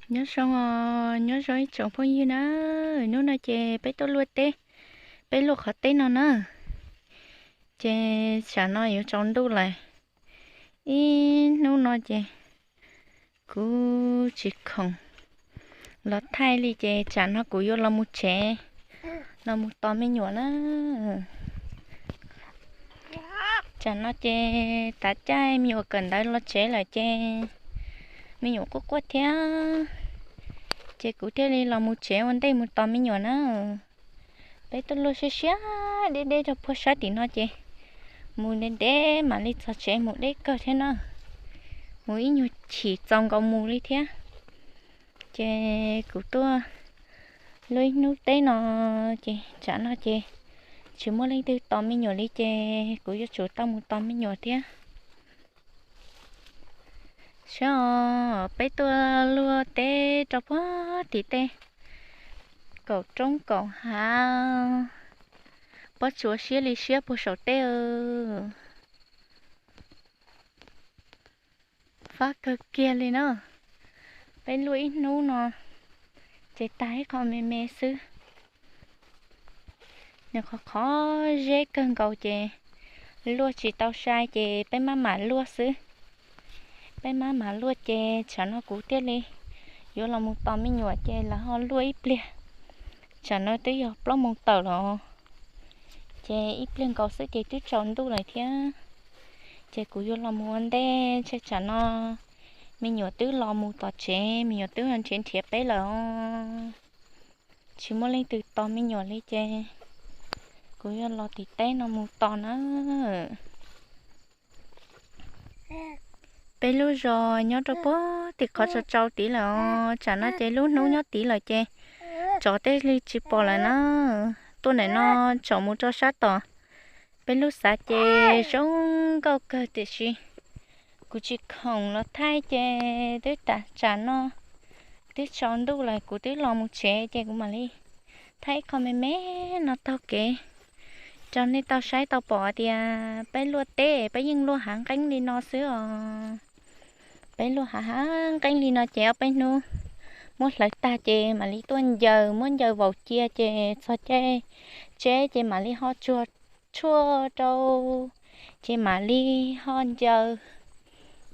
Nyob zoo os, nyob zoo ib tsoom phooj ywg na. Hnub no ces peb tuaj luaj teb, peb luaj qhov teb no na. Ces tsam no yuav tsaus ntuj lawm, ib hnub no ces kuv tsis khoom los thaij li ces tsam no kuv yuav los mus tsev, los mus tos me nyuam na. Tsam no ces tav caij me nyuam kawm ntawv los tsev lawm ces me nyuam quaj quaj thiab, ces kuv thiaj li los mus tsev ua ntej mus tos me nyuam na. Peb tuaj luaj siab siab deb deb rau puag sab tim no ces mus ntev ntev mam li txog tsev, mus deb kawg thiab na. Mus ib nyuag chim txaus nkaus mus li thiab. Ces kuv tuaj luaj ib hnub teb no ces tsam no ces tsis muaj leej twg tos me nyuam li ces kuv yuav tsum tau mus tos me nyuam thiab. Saib os, peb tuaj luaj teb rau puag tim tej kaum roob kaum hav, pob tsuas siab li siab puag saum teb. Fab kawg kiag li na. Peb luaj ib hnub no ces tag ib qho me me xwb. Nws qhov qhov zeb kawg nkaus ces luaj tsis tau sai ces peb maj mam luaj xwb. Peb maj mam luaj ces tsam no kuv thiaj li yuav los mus tos me nyuam ces lawv ho luaj ib pliag. Tsam no twb yog plaub moos tawm los, ces ib pliag nkaus xwb ces twb tsaus ntuj lawm thiab. Ces kuv yuav los mus ua ntej, ntshe tsam no me nyuam twb los mus tom tsev, me nyuam twb nrhiav nrhiav peb lawm os. Tsis muaj leej twg tos me nyuam li ces kuv yuav los tim teb no mus tos na. Peb lub zos nyob rau puag tim qhov tsaus tsaus tid lawm os. Tsam no ces lub hnub nyob tid lawm ces tsov tej li tsis pom lawm na. Tuaj ntawm no tsom mus rau sab tom peb lub xav ces zoo nkauj kawg tiam sis kuv tsis khoom los thaij ces twb tas tsam no twb tsaus ntuj lawm kuv twb los mus tsev ces kuv mam li thaij ib qho me me no taug kev rau nej tau saib tau pom tias peb luaj teb peb yeej luaj hav nqeeb li no xwb os. Peb luaj hav hav nqeeb li no ces ob peb hnub muab hlawv tag ces mam li tuaj ncaws, muab ncaws vaum cia ces txog caij tseb ces mam li ho tsuag tshuaj rau, ces mam li ho ncaws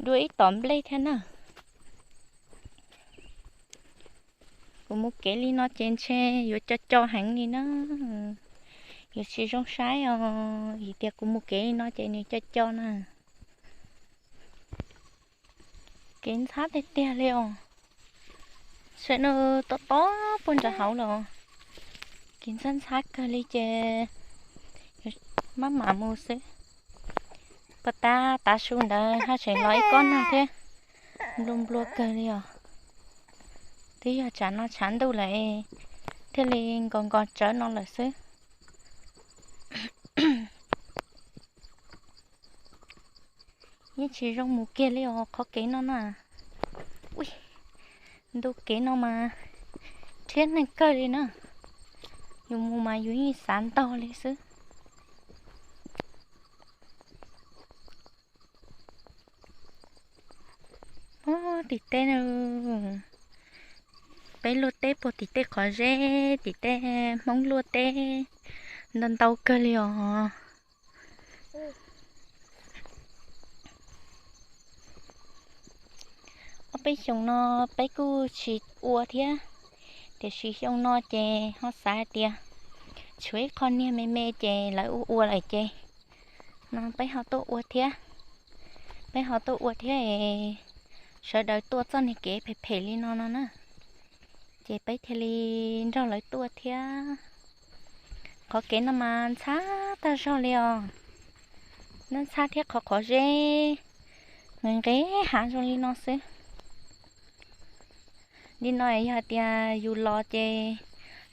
dua ib tom nplej thiab na. Kuv mus kev li no ces ntshe yuav co co heev li na, yuav tsis zoo saib os, vim tias kuv mus kev li no ces nws co co na. Kev ntxhab tiag tiag li os, saib no tob tob puag nram hauv los, kev ntxhab ntxhab kawg li ces maj mam mus xwb. Pos tab tav su ntawd haj tseem los ib kob nag thiab, nplua nplua kawg li os. Twb yog tsam no tshav ntuj lawm thiaj li nkaus nkaus tsawv no lawm xwb. Yeej tsis zoo mus kiag li os qhov kev no na. Ui, ntu kev no mas rhiab neeg kawg li na. Yus mus mas yus yeej xav ntog li xwb. Tim teb, peb luaj teb puag tim tej qhov zeb, tim tej Hmoob luaj teb ntau ntau kawg li os. Ob peb xyoos no peb kuj tsis ua thiab, tiam sis xyoo no ces ho xav hais tias tshuav ib qho niag me me ces lawv ua ua lawm ces no peb ho tuaj ua thiab. Peb ho tuaj ua thiab es sawv daws tuaj txoj niag kev phem phem li no no na, ces peb thiaj li nrog lawv tuaj thiab. Qhov kev no mas ntxhab tag zog li os, ntxhab thiab qhov qhov zeb nqes nqes hav zoo li no xwb. Li no yog hais tias yus los ces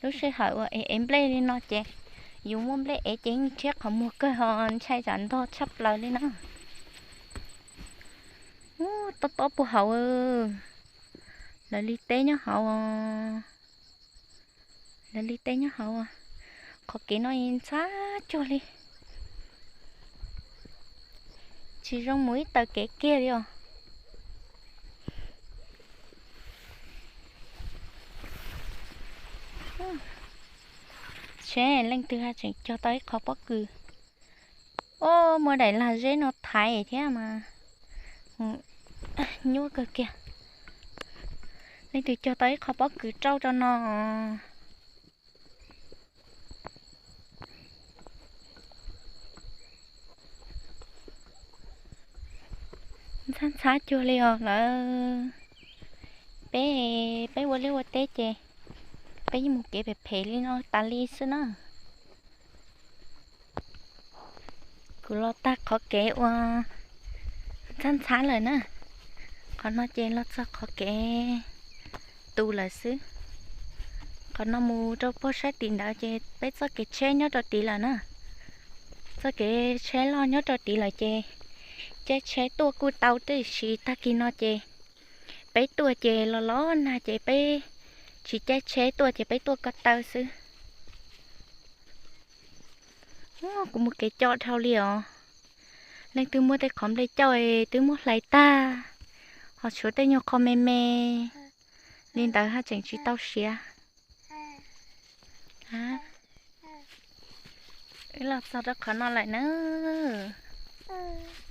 lub sij hawm uas ev ev nplej li no ces yus muaj nplej ev ces yeej rhiab qhov muag kawg ho ntshai tsam ntog tshaj plaws li na. Ub, tob tob puag hauv, lawv li teb nyob hauv. Lawv li teb nyob hauv, qhov kev no ntxhab cuag li, tsis zoo mus ib taw kev kiag li os. Seb leej twg haj tseem cog tau ib qho pob kws. Ua muaj daim lag zeb no thaiv thiab mas nyuaj kawg kiag. Leej twg cog tau ib qho pob kws rauj rau no. Ntxhab ntxhab cuag li os lawm. Peb, peb ua liaj ua teb ces peb yeej mus kev phem phem li no tas li xwb na. Kuv los tag qhov kev uas ntxhab ntxhab lawm na. Qhov no ces los txog qhov kev tu lawm xwb. Qhov no mus rau puag sab tim ntawd ces peb txoj kev tsheb nyob rau tid lawm na. Txoj kev tsheb loj nyob rau tid lawm ces caij tsheb tuaj kuj tau tiam sis tag kis no ces peb tuaj ces los los nag ces peb tsis caij tsheb tuaj ces peb tuaj ko taw xwb. Kuv mus kev coj dhau li os. Leej twg muaj tej qhov nplej cauj es twb muab hlais tag, ho tshuav tej nyuag qho me me li ntawd haj tseem tsis tau siav. Wb los txog rau qhov no lawm na.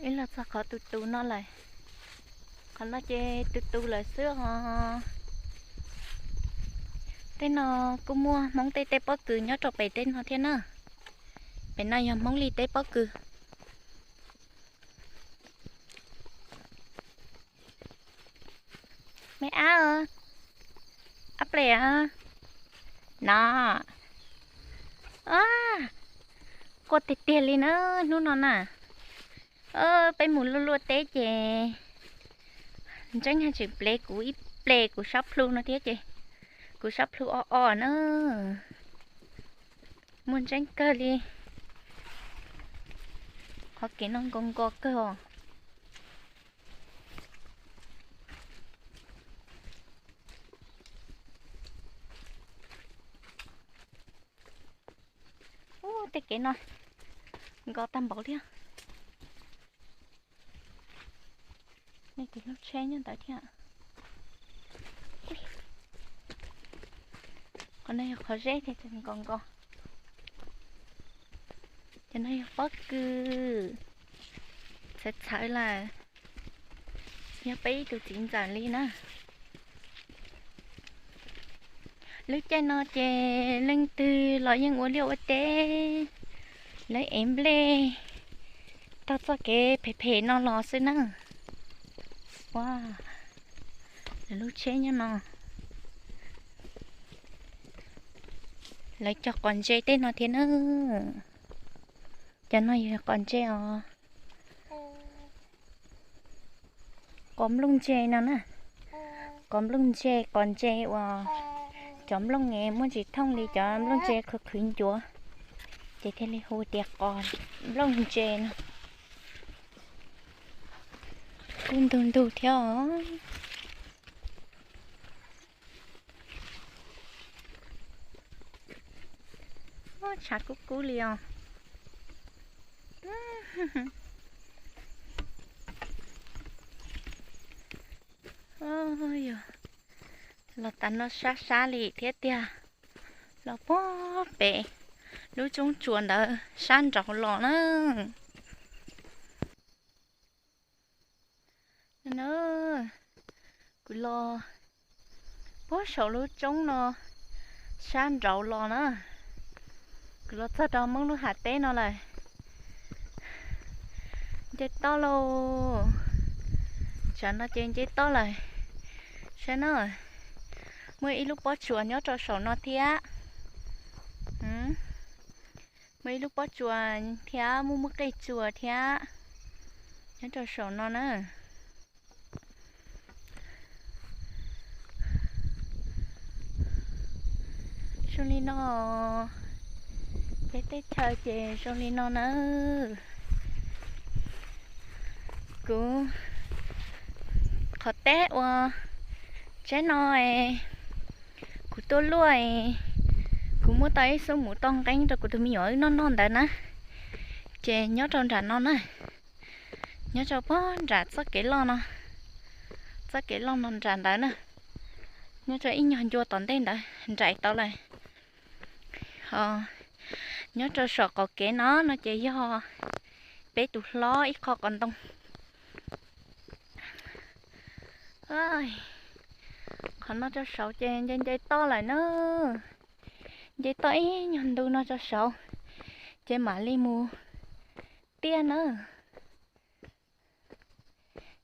Wb los txog qhov tus tus no lawm. Qhov no ces tus tus lawm xwb os. Tej no kuj muaj Hmoob tej tej pob kws nyob rau pem tej no thiab na. Pem no yog Hmoob li tej pob kws. Me ab, ab ples no, quaj tiag tiag li na hnub no na. Peb mus luaj luaj teb ces ntseeb haj tseem plev kuv ib ples kuv sab plhu no thiab ces kuv sab plhu o o na. Muaj ntseeb kawg li. Qhov kev no nkaus nkaus kawg os. Ub, tej kev no nkaus tag npaum li. Nej tus lub tsheb nyob ntawd thiab. Qhov no yog qhov zeb thiab nkaus nkaus. Cov no yog pob kws txhawv txhawv lawm. Yog peb ib tug txiv ntxawm li na. Lub caij no ces leej twg los yeej ua liaj ua teb, lawv ev nplej taug txoj kev phem phem no los xwb na. Ua, lawv lub tsheb nyob no. Lawv cog qos ntse tej no thiab na. Cov no yog qos ntse os. Qos nplooj ntse no na. Qos nplooj ntse, qos ntse uas cov nplooj muaj tsis thooj li cov nplooj ntse qhwv qhwv ncuav, ces thiaj li hu tias qos nplooj ntse no. Kuj ntug ntug thiab os. Tshav kub kub li os. Yog los tas no sab sab li thiab tiag. Los puag pem lub roob tsuas ntawd sab nraud los na. Kuv los puag saum lub roob no sab nraud los na. Kuv los txog rau Hmoob lub hav teb no lawm. Nce toj lauj. Tsam no ces nce toj lawm. Saib na, muaj ib lub pob tsuas nyob rau saum no thiab. Muaj ib lub pob tsuas thiab muaj muaj qej tsuas thiab nyob rau saum no na. Zoo li no, peb teb chaws ces zoo li no na. Kuv qhov teb uas tsaib no, kuv tuaj luaj, kuv muab tau ib xub mus toj nqeeb rau kuv tus me nyuam wb noj noj ntawd na. Ces nyob rau nram no na, nyob rau puag nram txoj kev loj no, txoj kev loj no nram ntawd na, nyob rau ib nyuag ncua tom ntej ntawd nraim tau lawm. Ho Nyob rau saum qaum kev no no ces yog peb tus hlob ib qho qos ntoo. Qhov no rau saud ces nce nce toj lawm na. Nce toj ib nyuag ntu no rau saud ces mam li mus tiaj na.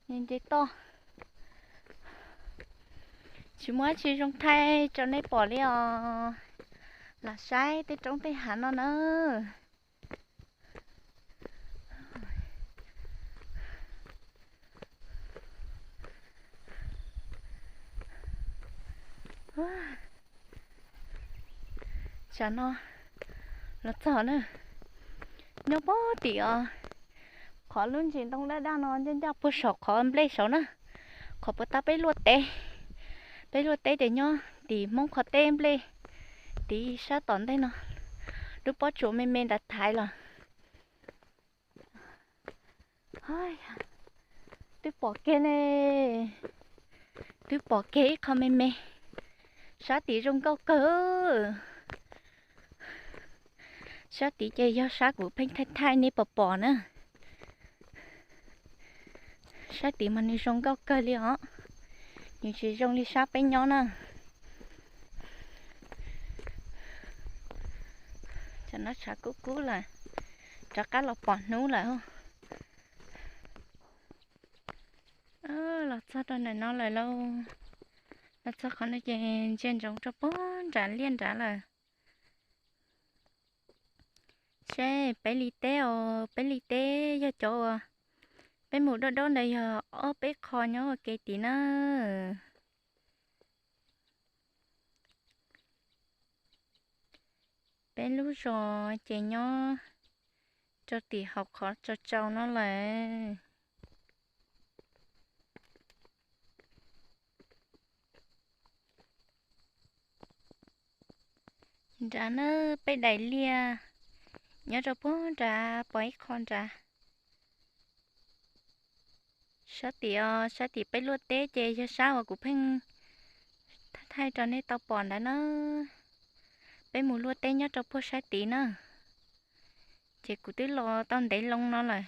Nce nce toj, tsis muaj dab tsi zoo thaij rau nej pom li os. Los saib tej roob tej hav no na. Tsam no los txog na, nyob puag tim os, qhov lub ntsis ntoo daj daj no ncaj ncaj puag saum qhov nplej saud na, qhov puag ta peb luaj teb. Peb luaj teb ces nyob tim Hmoob qhov teb nplej, tim sab tom ntej no, lub pob tsuas me me nrad thaiv los. Twb pom kiag ne, twb pom kiag ib qho me me, sab tid zoo nkauj kawg. Sab tid ces yog sab kuv pheej thaij thaij nej pom pom na. Sab tid mas nws zoo nkauj kawg li os, nws tsis zoo li sab peb nyob na. Tsam no tshav kub kub lawm, rov qab los pom hnub lawm. Los txog rau ntawm no lawm lauj, los txog qhov no ces ntsia ntsoov rau puag nram liaj nrad lawm. Seb peb li teb os, peb li teb yog cov uas peb mus dab dab ntawd yog ob peb qho nyob ua ke tid na. Peb lub zos ces nyob rau tim hauv qhov tsau tsau no lawm. Nrad na, peb daim liaj nyob rau puag nrad pom ib qho nrad. Sab tid os, sab tid peb luaj teb ces yog sab uas kuv pheej thaij rau nej tau pom ntawd na. Peb mus luaj teb nyob rau puag sab tid na. Ces kuv twb los tau ntev loo no lawm,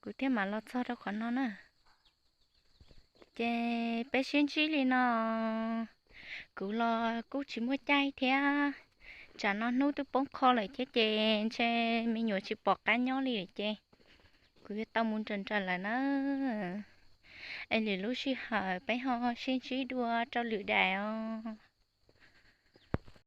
kuv thiaj mam los txog rau qhov no na. Ces peb sib ntsib li no, kuv los kuj tsis muaj caij thiab. Tsam no hnub twb poob qho lawm thiab ces ntshe me nyuam tsis pom qab nyob li lawm ces kuv yuav tau mus nrawm nrawm lawm na. Es lwm lub sij hawm peb ho sib ntsib dua rau lwm daim os.